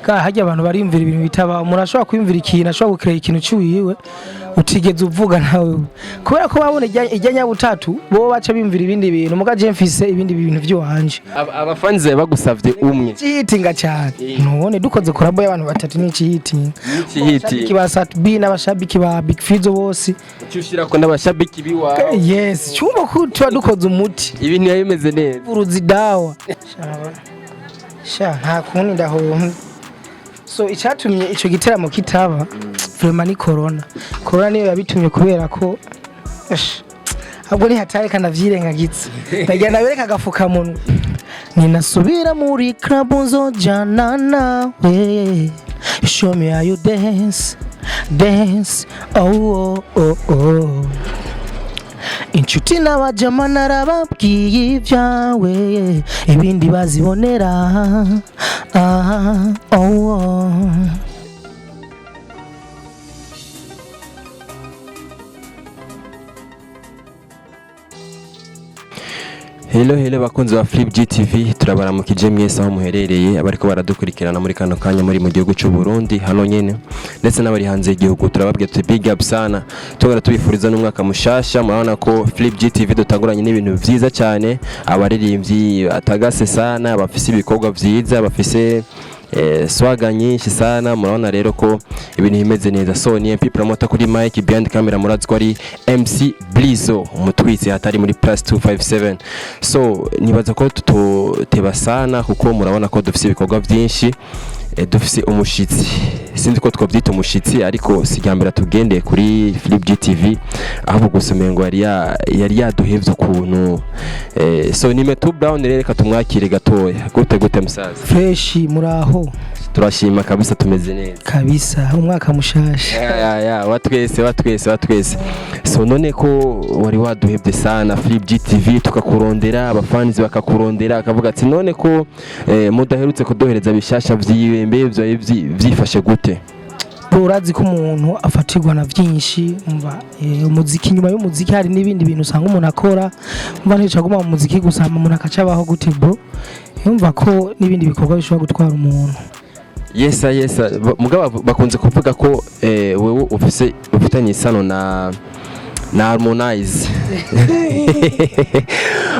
Ka harya abantu bariyumvira ibintu bitaba. Umuntu ashobora kwiyumvira ikintu, ashobora gucrea ikintu ciwiwe utigeze uvuga nawe, kubera ko babona ijya nyabutatu, bo baca biyumvira ibindi bintu. Muga je mfise ibindi bintu vy'iwanje. Abafanzi bagusavye umwe. Cihitinga cyane. None dukoze collabo y'abantu batatu ni cihitinga. Cihitinga. Ba Sat B n'abashabiki ba Big Fizzo bose. Ushirako n'abashabiki biwawe. Yes, cyumva ko tuba dukoze umuti. Ibintu biba bimeze neza. Uruzi dawa sha, nta kundi ndahomba. So icyatumye ico giteramo kitaba vraiment ni corona. Corona niyo yabitumye, kubera ko ahubwo ni hatari kandi avyirengagiza, ndagira ndabereka agafukamunwa. Ninasubira muri club nzojana nawe. Show me how you dance, dance, oh, oh, oh, oh. Inshuti n'abajama narababwiye ibyawe, ibindi bazibonera. Ah, oh, oh. Hello, hello bakunzi ba Flip GTV, turabaramukije mwese aho muherereye, abariko baradukurikirana muri kano kanya muri mu gihugu cy'u Burundi hano nyene, ndetse n'abari hanze y'igihugu. Turababwira tuti big up sana, tugora tubifuriza n'umwaka mushasha. Murabona ko Flip GTV dutanguranye n'ibintu vyiza cyane, abaririmbyi atagase sana, bafise ibikorwa vyiza, bafise swaga nyinshi sana. Murabona rero ko ibintu bimeze neza. So ni MP Promoter kuri mic, behind camera murazi ko ari MC Blizo, umutwitsi hatari muri plus 257. So nibaza ko tutoteba sana kuko murabona ko dufise ibikorwa byinshi. Dufise umushitsi, sinzi ko twabyita umushitsi, ariko si irya mbere tugendeye kuri Flip GTV, ahubwo gusa umengo yari yaduhevye ukuntu. So ni Metu Brown rero, reka tumwakire gatoya. Gute gute musaza? Fresh, muraho? Turashima kabisa, tumeze neza. Kabisa, umwaka mushasha. Ya, watwese, watwese, watwese. So none ko wari waduhebye sana Flip GTV, tukakurondera, abafanzi bakakurondera, akavuga ati none ko mudaherutse kuduhereza bishasha vyiwe, mbe vyo vyifashe gute? Bro, urazi ko umuntu afatirwa na byinshi. Umva, umuziki, nyuma y'umuziki hari n'ibindi bintu usanga umuntu akora. Umva, ntibica aguma mu muziki gusa, hama umuntu akaca abaho gute bro? Yumva ko n'ibindi bikorwa bishobora gutwara umuntu. Yesa, mugabo bakunze kuvuga ko wewe ufise ufitanye isano na Harmonize.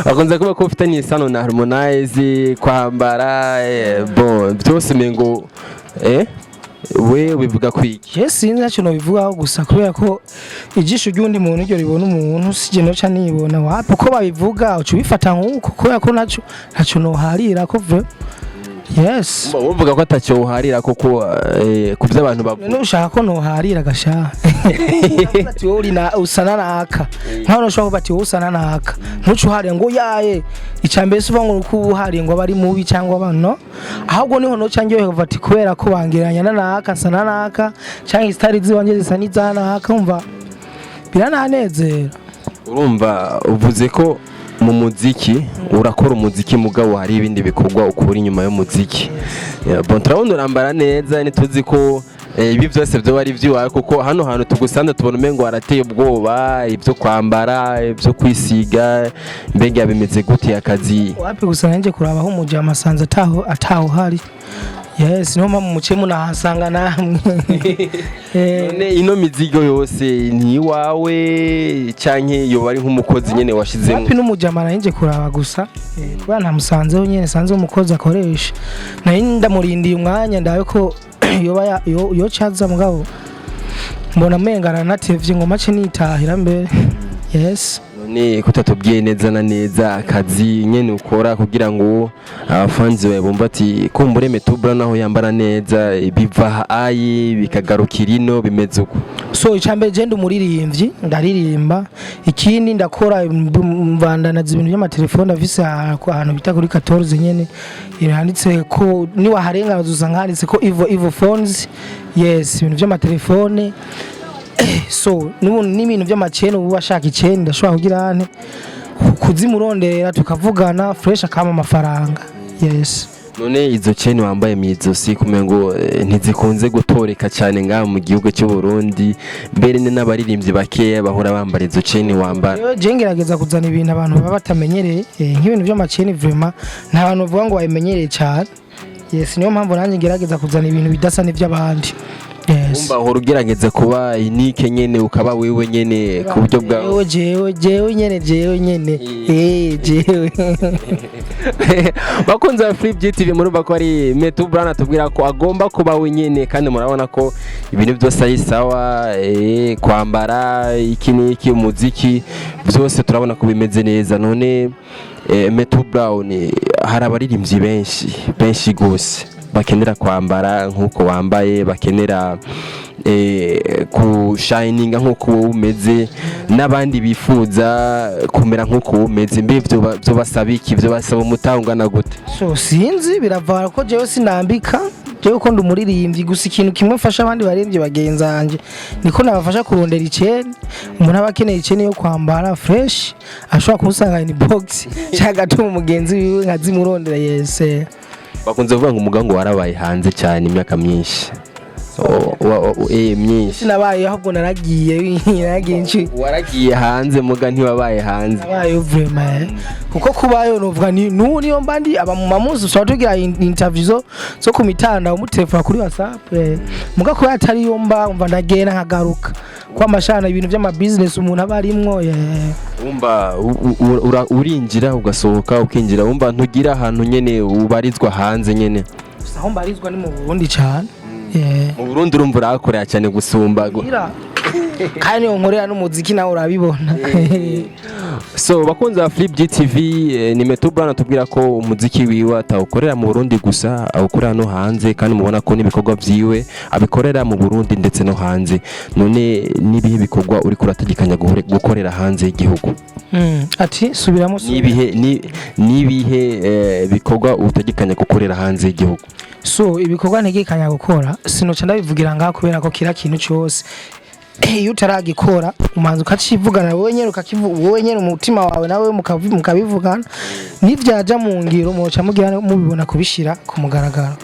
Bakunze kuvuga ko ufitanye isano na Harmonize, kwambara, bon, byose mengo we bivuga kwiki? Je sinzi ntacyo nobivugaho, gusa kubera ko ijisho ry'undi muntu iryo ribona umuntu sije noca nibona wapi. Uko babivuga uca ubifata nk'uko, kubera ko ntaco noharira ko vre, yes. Uvuga ko atacyo uharira koko ku byo abantu bavuga? None ushaka ko noharira gasha? Ati wowe uri na usana naka, nkaho ushobora kuvuga ati wowe usana naka, ntuce uharira ngo yaye. Icya mbere si uvuga ngo uko uba uhariye ngo aba ari mubi cyangwa aba no, ahubwo niho noca njyewe kuvuga ati kubera ko bangereranya na naka, nsa na naka, cyangwa isitari ziwanjye zisa n'iza naka, umva birananezera. Urumva uvuze ko mu muziki urakora umuziki, mugabo hari ibindi bikorwa ukura inyuma y'umuziki. Yeah, bon, turabona urambara neza, ntituzi ko ibi byose byo ari iby'iwawe, kuko hano hantu tugusanze tubona umengo warateye ubwoba. Ibyo kwambara, ibyo kwisiga, mbega bimeze gute akazi? Wapi, gusa nanjye kuraba aho umujama amasanze ataho hari. Yes, niyo mpamvu muce munahasanga namwe. None ino mizigo yose ni iwawe canke yoba ari nk'umukozi nyene washizemo? Wapi, n'umujama nanje kuraba gusa, kubera ntamusanzeho nyene, sanze umukozi akoresha. Nari ndamurindiye umwanya ndabe ko yoba yocaza, mugabo mbona menga aranatevye ngo mace nitahira mbere. Yes. None kutatubwiye neza na neza akazi nyene ukora, kugira ngo abafanzi bawe bumva ati kumbure Metubra naho yambara neza biva ayi bikagarukira ino, bimeze uko? So icambere, je ndi umuririmbyi, ndaririmba. Ikindi ndakora, mvandanaza ibintu by'amatelefone. Afise ahantu bita kuri 14 nyene, handitse ko niwaharengana uzosanga handitse ko Ivo Phones. Yes, ibintu by'amatelefone. So n'ibintu by'amacene, ubu ashaka icene ndashobora kugira ane kuzimuronderera, tukavugana fresh, akampa amafaranga. Yes. None izo chain wambaye mu izosi kumengo ntizikunze gutoreka cyane ngaha mu gihugu cy'u Burundi, mbere ni n'abaririmbyi bakeya bahora bambara izo chain wambara. Rero je ngerageza kuzana ibintu abantu baba batamenyereye, nk'ibintu by'amaceni vraiment nta bantu bavuga ngo babimenyereye cyane. Yes, niyo mpamvu nanjye ngerageza kuzana ibintu bidasa n'iby'abandi. Yes. Wumva uhora ugerageza kuba unique nyene, ukaba wewe nyene ku buryo bwawe. Jewe, jewe, jewe nyene, jewe nyene, eh, jewe. Bakunze ba Flip GTV, murumva ko ari Metu Brown atubwira ko agomba kuba wenyene, kandi murabona ko ibintu byose ari sawa, kwambara iki n'iki, umuziki, byose turabona ko bimeze neza. None Metu Brown, hari abaririmbyi benshi benshi gose bakenera kwambara nk'uko wambaye, bakenera kushininga nk'uko wowe umeze, n'abandi bifuza kumera nk'uko wowe umeze. Mbe byo basaba iki? Byo basaba umutahe ungana gute? So sinzi, biravana ko jewe sinambika, jewe ko ndi umuririmbyi gusa. Ikintu kimwe mfasha abandi baririmbyi bagenzi banje, niko nabafasha kurondera iceni. Umuntu aba akeneye iceni yo kwambara fresh, ashobora kumusanga inbox cyangwa agatuma umugenzi wiwe nkazimurondera. Yes. Bakunze kuvuga ngo umugango warabaye hanze cyane imyaka myinshi. Myinshi. Sinabaye, ahubwo naragiye, naragiye Waragiye hanze, muga ntiwabaye hanze. Nabaye vraiment, kuko kubayo novuga ni nubu niyo mba ndi aba mu mamuzi, usaba tugira interview zo ku mitanda, umutelefona kuri WhatsApp. Muga kuba atari yo mba umva ndagenda nkagaruka kwa amashana, ibintu by'ama business umuntu aba arimwo. Wumva urinjira ugasohoka, ukinjira, wumva ntugira ahantu nyene ubarizwa hanze nyene. Gusa aho mbarizwa ni mu Burundi cyane. Mu Burundi urumva urahakorera cyane gusumba Ira. Kandi niyo nkorera n'umuziki nawe urabibona. So bakunzi ba Flip GTV, ni Metu Brown atubwira ko umuziki wiwe atawukorera mu Burundi gusa, awukorera no hanze, kandi mubona ko n'ibikorwa vyiwe abikorera mu Burundi ndetse no hanze. None n'ibihe bikorwa uriko urategekanya gukorera hanze y'igihugu? Ati subiramo. N'ibihe n'ibihe bikorwa utegekanya gukorera hanze y'igihugu? So ibikorwa ntegekanya gukora sinoca ndabivugira ngaha, kubera ko kira kintu cyose iyo utaragikora umanza ukacivugana wowe nyene, wowe nyene umutima wawe nawe mukabivugana, nivyaja mu ngiro muca mugira mubibona kubishira ku mugaragaro.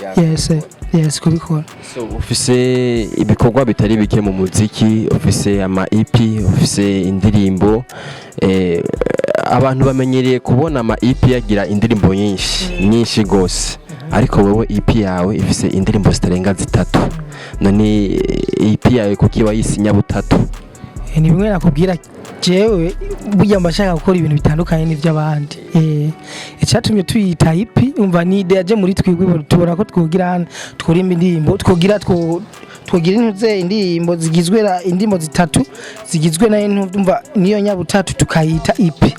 Yes, kubikora. So ufise ibikorwa bitari bike mu muziki, ufise ama EP, ufise indirimbo. Abantu bamenyereye kubona ama EP yagira indirimbo nyinshi nyinshi gose, ariko wowe EP yawe ifise indirimbo zitarenga zitatu. None EP yawe kuki wayise Nyabutatu? Ni bimwe nakubwira, jewe burya mba nshaka gukora ibintu bitandukanye n'ivy'abandi. Icyatumye tuyita EP, umva ni idée yaje muri twebwe, tubona ko twogira hano twurimba indirimbo, twogira twogira intuze indirimbo zigizwe na indirimbo zitatu zigizwe na umva niyo nyabutatu, tukayita EP.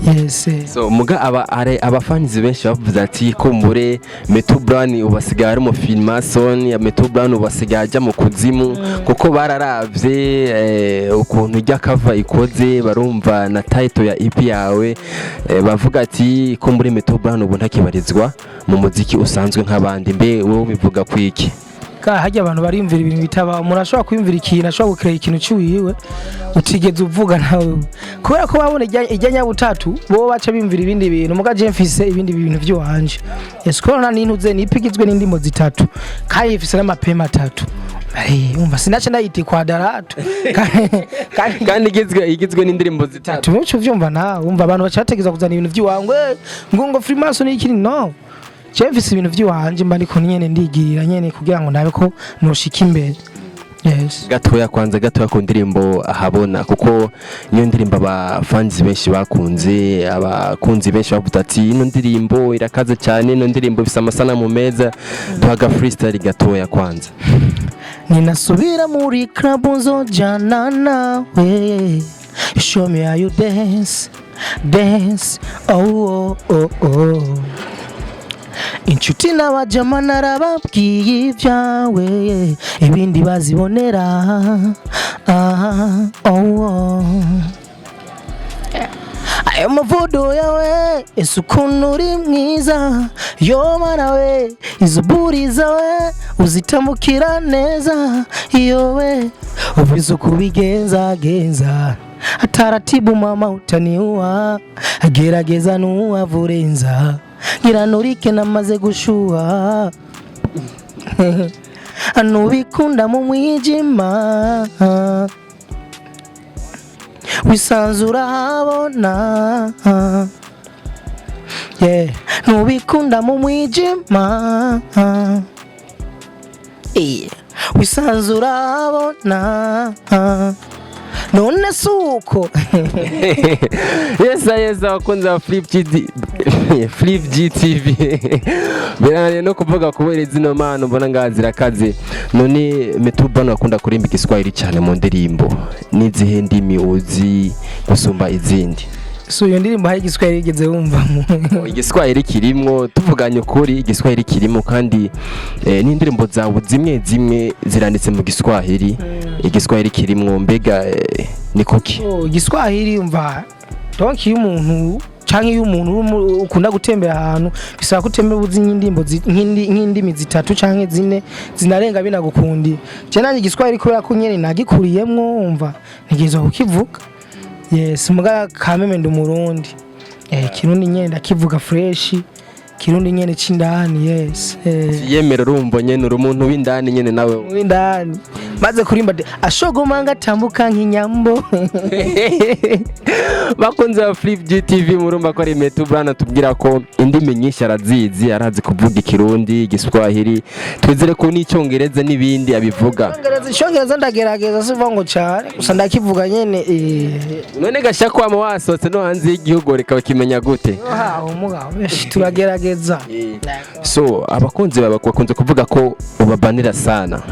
Yes. So muga aba are abafanizi benshi bavuze ati kumbure Metu Brown ubasigaye ari mu Freemason ya Metu Brown, ubasigaye ajya mu kuzimu, kuko bararavye ukuntu ijya kava ikoze, barumva na title ya EP yawe, bavuga ati kumbure Metu Brown ubu ntakibarizwa mu muziki usanzwe nk'abandi. Mbe wowe bivuga kwiki? Ka hajya abantu bariyumvira ibintu bitaba. Umuntu ashobora kwiyumvira ikintu, ashobora gukora ikintu ciwiwe utigeze uvuga nawe, kubera ko babona ijya nyabutatu, bo baca biyumvira ibindi bintu. Muga je mfise ibindi bintu vy'iwanje. Yes, kubera nta nintuze ni EP igizwe n'indimo zitatu kandi ifise n'amapema atatu. Umva sinaca ndayita kwadaratu kandi Kandi igizwe n'indirimbo zitatu. Tatu uvyumva nawe, umva abantu baca bategeza kuzana ibintu vy'iwange ngo Freemason iki. No je mfise ibintu vy'iwanje, mba ndiko nyene ndigirira nyene kugira ngo ndabe ko noshika imbere. Yes. Gatoya kwanza, gatoya ku ndirimbo ahabona, kuko niyo ndirimbo abafanzi benshi bakunze, abakunzi benshi bavuga ati ino ndirimbo irakaze cyane, ino ndirimbo ifise amasanamu meza. Duhaga freestyle gatoya kwanza. Ninasubira muri club nzojana nawe. Show me how you dance, dance, oh. Inshuti n'abajama narababwiye ibyawe, ibindi bazibonera. Ah, oh. Ayo mavudo yawe, ese ukuntu uri mwiza yo we, izo buri zawe uzitambukira neza iyo we ubizi ukubigenza genza taratibu, mama utaniua, gerageza nuwavurenza ngira nurike namaze gushuha, nubikunda mu mwijima wisanzura habona. Yeah, ntubikunda mu mwijima. Wisanzura abona none suko. Yes, abakunzi ba Flip GD, Flip GTV, birananiye no kuvuga kubera zino mpano mbona ngaha zirakaze. None Metubano akunda kurimba igiswahili cyane mu ndirimbo, n'izihe ndimi uzi gusumba izindi? So iyo ndirimbo hari igiswahili yigeze wumva? Igiswahili kirimwo, tuvuganye ukuri, igiswahili kirimo kandi n'indirimbo zawe zimwe zimwe ziranditse mu giswahili. Igiswahili kirimwo, mbega ni kuki? Oh, igiswahili, umva, donc iyo umuntu canke iyo umuntu ukunda gutembera ahantu, bisaba ko utembera uzi nk'indirimbo nk'indimi zitatu canke zine zinarenga, binagukundi. Je nanjye igiswahili, kubera ko nyene nagikuriyemwo, umva, ntegerezwa kukivuga. Yes, muga kameme ndi umurundi. Kirundi nyene ndakivuga fresh, kirundi nyene c'indani, yes. Yemera, urumva nyene uri umuntu w'indani nyene nawe. W'indani, maze kurimba ashogoma ngatambuka nk'inyambo. Bakunze ba Flip GTV, murumva ko ari Metu Brand tubwira ko indimi nyinshi arazizi, arazi kuvuga ikirundi, igiswahili, twizere ko n'icyongereza n'ibindi abivuga. Icyongereza ndagerageza, sivuga ngo cyane, gusa ndakivuga nyene. None gasha kwama wasohotse no hanze y'igihugu, reka bakimenya gute? Haho mugabo benshi turagerageza. So abakunzi bawe bakunze kuvuga ko ubabanira sana,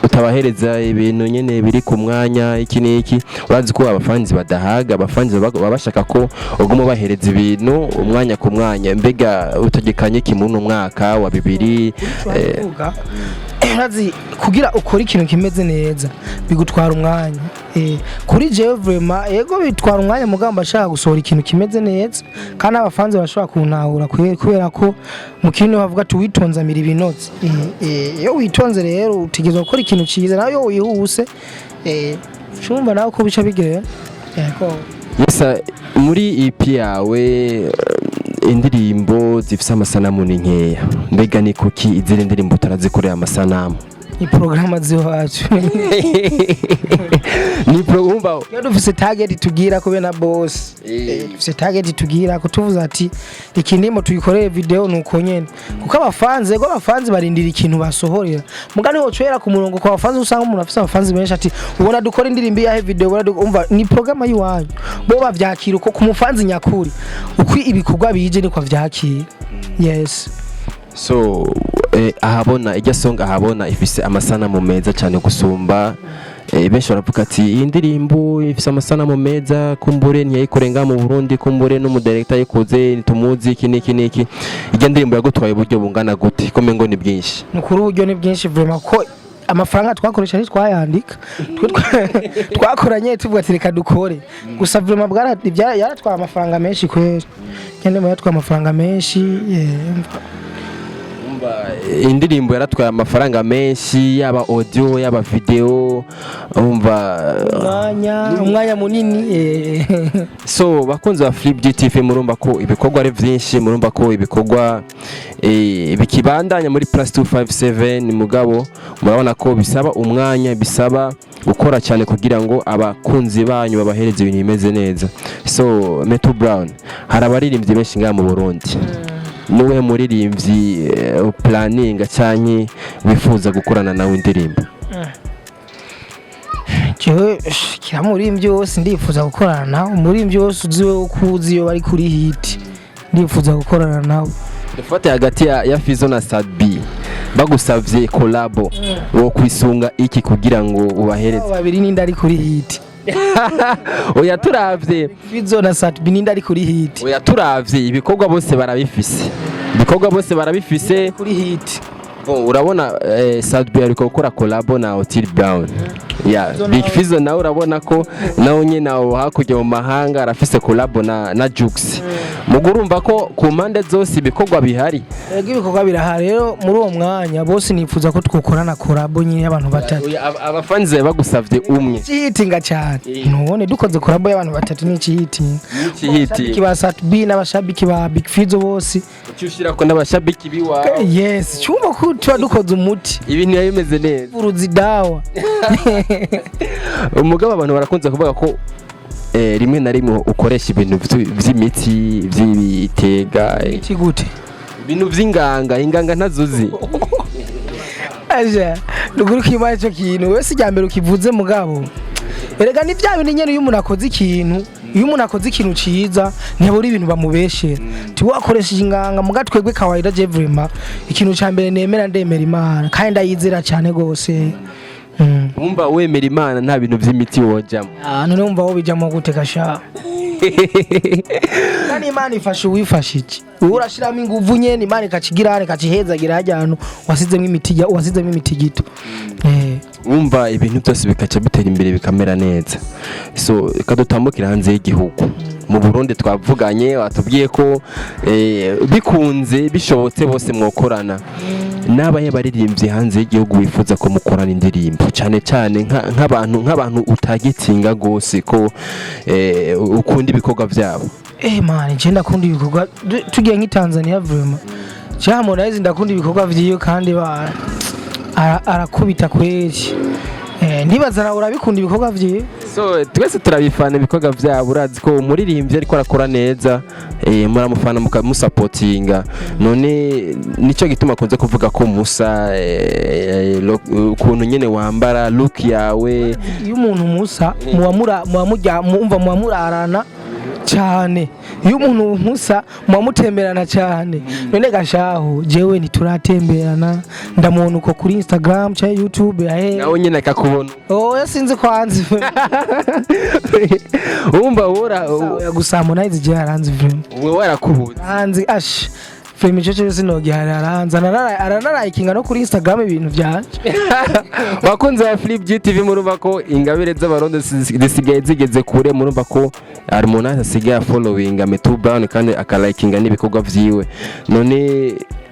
utabahereza ibintu nyene biri ku mwanya, iki n'iki. Urazi ko abafanzi badahaga, abafanzi baba bashaka ko uguma ubahereza ibintu umwanya ku mwanya. Mbega utegekanye iki muri uno mwaka wa bibiri? Kuvuga, urazi, kugira ukore ikintu kimeze neza bigutwara umwanya. Kuri jewe vraiment, yego, bitwara umwanya, mugamba ashaka gusohora ikintu kimeze neza, kandi abafanzi bashobora kuntahura kubera ko mu kintu bavuga ati witonze amira ibinoze. Iyo witonze rero utegerezwa gukora ikintu cyiza, nawe iyo wihuse, cumva nawe ko bica bigera, yego. Yes, muri EP yawe indirimbo zifise amasanamu ni nkeya. Mbega ni kuki izindi ndirimbo utarazikorera amasanamu? Ni porogaramu z'iwacu. Ni pro umva. Iyo dufise target tugira ko na boss, dufise target tugira ko tuvuze ati iki ndimo tuyikorere video, nuko nyene, kuko abafanzi, ego, abafanzi barindira ikintu basohorera. Mugani wo cwera ku murongo kwa bafanzi, usanga umuntu afise abafanzi benshi ati ubona dukora indirimbo yahe video, ubona umva ni programa yiwanyu, bo bavyakira uko. Ku mufanzi nyakuri, uko ibikorwa bije niko avyakira, yes. So ahabona ijya song, ahabona ifise amasanamu meza cyane gusumba. Benshi baravuga ati iyi ndirimbo ifise amasanamu meza, kumbure ntiyayikore ngaha mu Burundi, kumbure n'umudirector yayikoze ntitumuzi, iki n'iki n'iki. Ijya ndirimbo yagutwaye uburyo bungana gute, ko mengo ni bwinshi? Ni ukuri, uburyo ni bwinshi vraiment, ko amafaranga twakoresha ntitwayandika. Twe twakoranye tuvuga ati reka dukore gusa. Vraiment yaratwaye amafaranga menshi kweri, nyene yaratwaye amafaranga menshi. Umva, indirimbo yaratwaye amafaranga menshi, yaba audio, yaba video, umva. Umwanya munini. So bakunzi ba Flip GTV, murumva ko ibikorwa ari byinshi, murumva ko ibikorwa bikibandanya muri plus 257. Mugabo murabona ko bisaba umwanya, bisaba gukora cyane kugira ngo abakunzi banyu babahereze ibintu bimeze neza. So Metu Brown, hari abaririmbyi benshi ngaha mu Burundi, niwe muririmbyi planning canke wifuza gukorana nawe indirimbo? Jewe kira muririmbyi wose ndifuza gukorana nawe, umuririmbyi wose uzi wewe ko uzi iyo bari kuri hit, ndifuza gukorana nawe. Dufate hagati ya Fizo na Sadbi, bagusavye collabo, wo kwisunga iki kugira ngo ubahereze? Abo babiri ninde ari kuri hit? Oya, turavye. Fizo na Satbi, ninde ari kuri hit? Oya, turavye ibikorwa, bose barabifise, ibikorwa bose barabifise. Kuri hit. Bon, urabona Sadbi ariko gukora collabo na Otile Brown ya Big Fizzo, nawe urabona ko nawe nyene aho hakurya mu mahanga arafise collabo na Jux. Mugo urumva ko ku mpande zose ibikorwa bihari. Ego, ibikorwa birahari. Rero muri uwo mwanya bose nifuza ko twokorana collabo nyine y'abantu batatu. Oya, abafanzi bagusavye umwe. Ikihitinga cyane ntubone dukoze collabo y'abantu batatu, ni ikihitinga. Ikihitinga. Abashabiki ba Satbi n'abashabiki ba Big Fizzo bose. Ucushira ko n'abashabiki biwawe. Yes, cyumva ko tuba dukoze umuti. Ibintu biba bimeze neza. Uruzi dawa. Umugabo, abantu barakunze kuvuga ko rimwe na rimwe ukoresha ibintu vy'imiti, vy'ibitega, Iki gute? Ibintu vy'inganga, inganga ntazuzi. Aje nukuri ko imana ico kintu wese ijya mbere ukivuze, mugabo erega ni bya bindi nyene, iyo umuntu akoze ikintu ciza ntibura ibintu bamubeshera tiwakoresheje inganga. Muga twebwe kawaida, je vraiment ikintu ca mbere nemera, ndemera Imana kandi ndayizera cyane gose. Wumva wemera Imana, nta bintu vy'imiti wojamo? Ah, none wumva wo bijamo gute gasha? Kandi Imana ifasha uwifashije. Wowe urashiramo inguvu nyene, Imana ikacigira, ikacihezagira hajya hantu wasizemo imiti, wasizemo imitigito. Wumva ibintu byose bikaca bitera imbere, bikamera neza. So reka dutambukira hanze y'igihugu. Mu Burundi twavuganye, watubwiye ko bikunze bishobotse bose mwokorana. N'abahe baririmbyi hanze y'igihugu wifuza ko mukorana indirimbo, cyane cyane nk'abantu utagitinga gose ko ukunda ibikorwa byabo? Man, je ndakunda ibikorwa. Tugiye nk'i Tanzania, vraiment je Harmonize ndakunda ibikorwa vyiwe kandi ba arakubita kweli. Ndibaza nawe urabikunda ibikorwa vyiwe. So twese turabifana ibikorwa byabo. Urazi ko umuririmbyi ariko arakora neza, muramufana, mukamusapotinga. None nicyo gituma akunze kuvuga ko musa ukuntu nyene wambara, look yawe. Iyo umuntu musa muba muba mujya mumva, muba murarana cyane. Iyo umuntu musa muba mutemberana cyane. None gashaho jewe ntituratemberana, ndamubona uko kuri Instagram cyangwa YouTube ahe. Nawe nyene akakubona. Oh, sinzi kwanza. Wumva wora. Gusa Harmonize je aranzi vraiment. Wewe warakubuze. Aranzi ash, vraiment ico cyose nogihari, aranzi, aranarayikinga no kuri Instagram ibintu byanje. Bakunzi ba Flip GTV, murumva ko ingabire z'Abarundi zisigaye zigeze kure. Murumva ko Harmonize asigaye following Metu Brown kandi akalikinga n'ibikorwa vyiwe.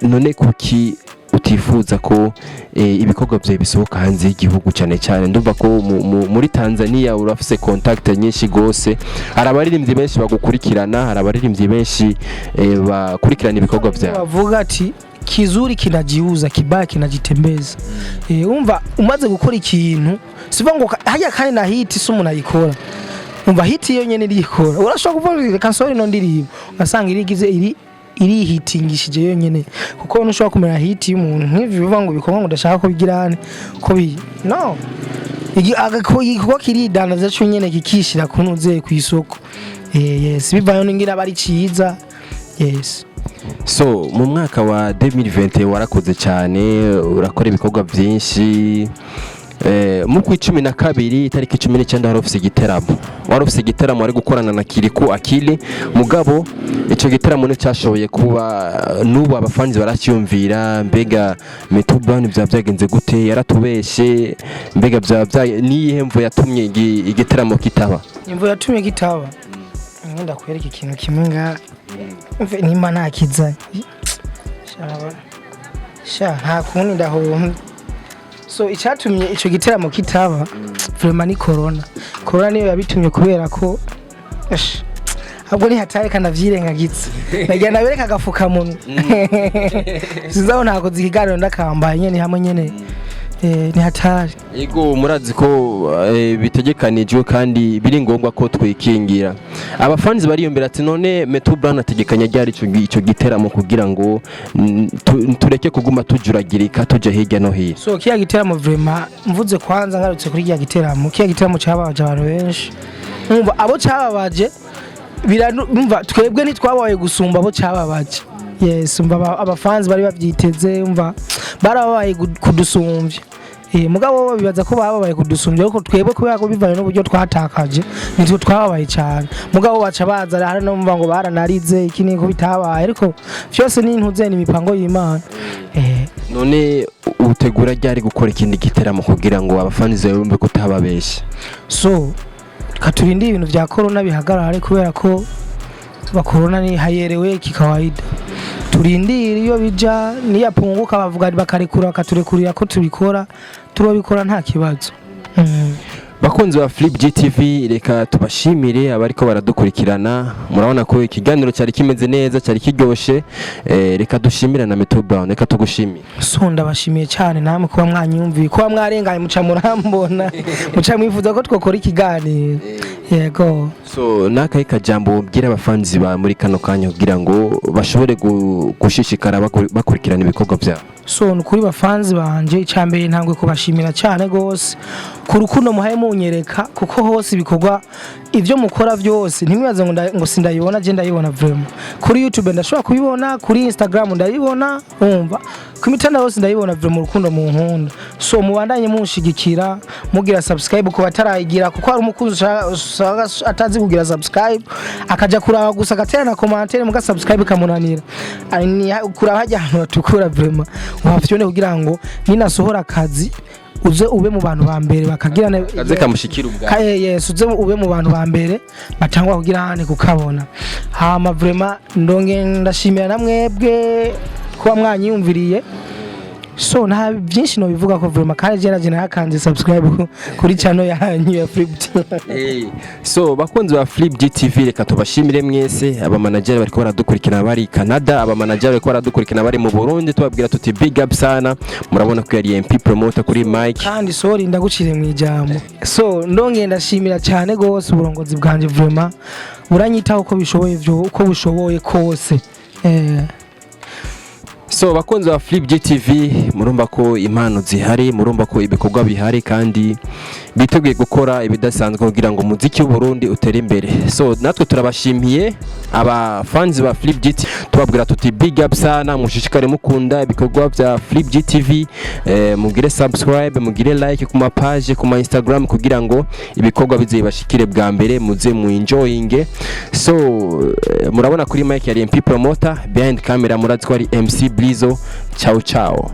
None kuki utifuza ko ibikorwa byawe bisohoka hanze y'igihugu? Cyane cyane ndumva ko muri Tanzania urafise contact nyinshi gose, hari abaririmbyi benshi bagukurikirana, hari abaririmbyi benshi bakurikirana ibikorwa byawe. Bavuga ati kizuri kinajiuza, kibaya kinajitembeza. Umva, umaze gukora ikintu siva ngo harya kandi na hit si umuntu ayikora. Umva, hit iyo nyene irikora. Urashobora kuvuga reka nsohore ino ndirimbo, ugasanga irigize iri irihitingishije yonyene, kuko ntushobora kumenya hit y'umuntu nk'ivyo bivuga ngo bikorwa ngo ndashaka ko bigirane ko bi no igikorwa kiridandaza cyo nyene, kikishira kunuze ku isoko. Yes, bivayo n'ingira bari ciza, yes. So mu mwaka wa 2020 warakoze cyane, urakora ibikorwa byinshi. Mu kwa 12 itariki 19 wari ufise igiteramo, wari gukorana na Kirikou Akili. Mugabo ico giteramo nticyashoboye kuba. N'ubu abafanzi baracyumvira: mbega Metu Brown byaba byagenze gute? Yaratubeshe? Mbega byaba bya niyihe mvo yatumye igiteramo kitaba? Imvo yatumye kitaba, ngenda kwereka ikintu kimwe nga umve nimba ntakizanye. Sha nta kundi, ndahomba. So icyatumye ico giteramo kitaba vraiment ni corona. Corona niyo yabitumye, kubera ko ahubwo nihataye kanavyirengagiza, nagira nabereka agafukamunwa. Sinzi aho ntakoze ikiganiro ndakambaye nyene hamwe nyene. Ni hatari. Yego, murazi ko bitegekanijwe kandi biri ngombwa ko twikingira. Abafanzi bariyumvira ati none Metu Brown ategekanya ryari ico giteramo kugira ngo tureke kuguma tujuragirika tuja hirya no hino? So kiya giteramo vraiment, mvuze kwanza ngarutse kuri kiya giteramo, kiya giteramo cyababaje abantu benshi. Umva, abo cyababaje umva twebwe ntitwabaye gusumba abo cyababaje. Yes, umva, abafanzi bari babyiteze, umva barababaye kudusumbya. Mugabo bo bibaza ko bababaye kudusumbya, ariko twebwe kubera ko bivanye n'uburyo twatakaje nitwe twababaye cyane. Mugabo baca baza hari no mva ngo baranarize iki niko bitabaye, ariko vyose ni intuze, ni imipango y'Imana. None utegura ryari gukora ikindi giteramo kugira ngo abafanzi bawe bumve ko utababeshe? So katurinde ibintu vya corona bihagarare, kubera ko ba corona ni hayerewe kikawaida. Turindire iyo bija niyapunguka, bavuga bakarekura, bakaturekurira ko tubikora, turabikora nta kibazo. Bakunzi ba Flip GTV, reka tubashimire abariko baradukurikirana. Murabona ko ikiganiro cyari kimeze neza, cyari kiryoshe. Reka dushimire na Metu Brown, reka tugushimire. So ndabashimiye cyane namwe kuba mwanyumviye, kuba mwarenganye muca murambona, muca mwifuza ko twakora ikiganiro. Yego. So nakahe kajambo wobwira abafanzi ba muri kano kanya kugira ngo bashobore gushishikara bakurikirana ibikorwa byabo? So ni kuri bafanzi banje, icyambere ntangwe kubashimira cyane gose ku rukundo muhaye munyereka, kuko hose ibikorwa ibyo mukora byose ntimwibaze ngo ngo sindayibona. Je ndayibona vraiment. Kuri YouTube ndashobora kubibona, kuri Instagram ndayibona, umva, ku mitandao yose ndayibona vraiment urukundo mu nkunda. So mubandanye munshigikira, mugira subscribe ku batarayigira, kuko hari umukunzi usanga atazi kugira subscribe, akaja kuraba gusa agatera na commentaire, muga subscribe kamunanira. Ari ni kuraba hajya ahantu hatukura vraiment wafyone, kugira ngo ninasohora akazi uze ube mu bantu ba mbere bakagirana. Kaze kamushikira ubwa. Kaye, yes, uze ube mu bantu ba mbere batangwa kugira hane kukabona. Hama vraiment ndonge ndashimira na mwebwe kuba mwanyiyumviriye. So nta byinshi no bivuga ko vraiment, kandi je naje narakanze subscribe kuri channel yanyu ya Flip TV. So bakunzi ba Flip GTV, reka tubashimire mwese, abamanager bariko baradukurikirana bari Canada, abamanager bariko baradukurikirana bari mu Burundi, tubabwira tuti big up sana. Murabona ko yari MP Promoter kuri mic. Kandi sorry, ndagucire mu ijambo. So ndongeye ndashimira cyane gose uburongozi bwanje, vraiment buranyitaho uko bishoboye byo, uko bushoboye kose. So bakunzi ba Flip GTV, murumva ko impano zihari, murumva ko ibikorwa bihari, kandi biteguye gukora ibidasanzwe kugira ngo umuziki w'u Burundi utere imbere. So natwe turabashimiye aba fans ba Flip GT, tubabwira tuti big up sana, mushishikare mukunda ibikorwa bya Flip GTV, mugire subscribe, mugire like ku ma page, ku ma Instagram, kugira ngo ibikorwa bizibashikire bwa mbere, muze mu enjoying. So murabona kuri mic yari MP Promoter, behind camera murazi ko ari MC Blizo. Ciao ciao.